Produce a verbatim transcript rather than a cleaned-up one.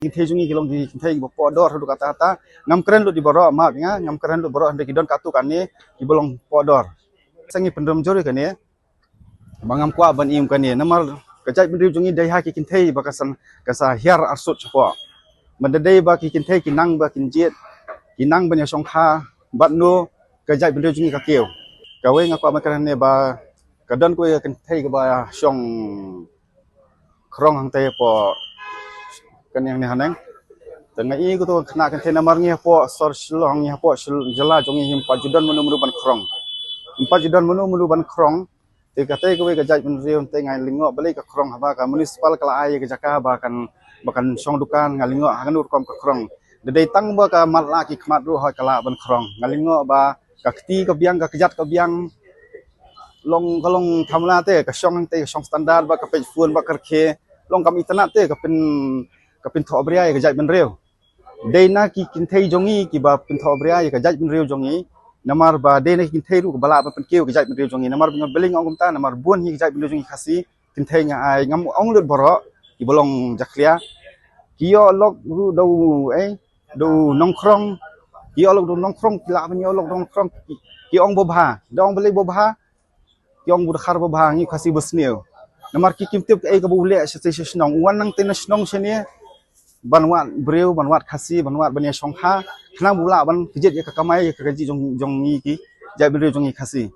Kynthei jong ngi ki long ki kynthei ba poh dor haduh katta katta. Ngam kren lut ïa baroh, map ïa nga, ngam kren lut baroh, hynrei ki don katto katne kiba long poh dor. Sa ngi pynrem jur ïa kane ba ngam kwah ban im kane, namar ka jaitbynriew jong ngi dei ha ki kynthei ba ka san, ka sa hiar arsut shapoh. Ban da dei ba ki kynthei ki nang ba kin jied, ki nang ban ïa shongkha bad no, ka jaitbynriew jong ngi ka kiew. Kawei nga kwah ban kren ne ba ka don kawei ka kynthei kaba shong khrong hangtei hapoh kane hangne haneng. Te nga i kato ka khynnah kynthei, namar ngi hapoh sor Shillong, ngi hapoh Shil-, jylla jong ngi, ngim pat ju don mano mano ban khrong. Ngim pat ju don mano mano ban khrong. Te katei kawei ka jaitbynriew, te nga lyngngoh balei ka khrong, haba ka municipal ka la ai ka jaka ba kan, ba kan shong dukan, nga lyngngoh ha kano rukom ka khrong. Da dei tang ba ka matlah ki khmat ruh hooid ka lah ban khrong. Nga lyngngoh ba ka kti ka biang, ka kjat ka biang, long ka long thamla te, ka shong te, ka shong standard, ba ka peit phone, ba ka rkhie, long kam itynnad te, ka pyn, ka pynthohbria ïa ka jaitbynriew. Dei na ki kynthei jong ngi kiba pynthohbria ïa ka jaitbynriew jong ngi, namar ba dei na ki kynthei ruh kiba lah ban pynkiew ïa ka jaitbynriew jong ngi, namar ba nga, balei nga ong kumta, namar bun hi ka jaitbynriew jong ngi Khasi, kynthei nga ai, ngam ong lut baroh, kiba long jakhlia, ki ïoh lok ruh da u, eh, da u nongkhrong, ki ïoh lok da u nongkhrong, ki lah ban ïoh lok da u nongkhrong, ki, ki ong babha, da ong balei babha, ki ong ba u dkhar babha, ngi Khasi ba sniew. Namar ki kim tip kaei kaba u leh sha, sha shnong, u wan nangtei na shnong shane ban wad briew, ban wad Khasi, ban wad ban ïa shongkha, khnang ba u lah ban kjit ïa ka kamai, ïa ka kajih jong, jong ngi ki jaitbynriew jong ngi Khasi.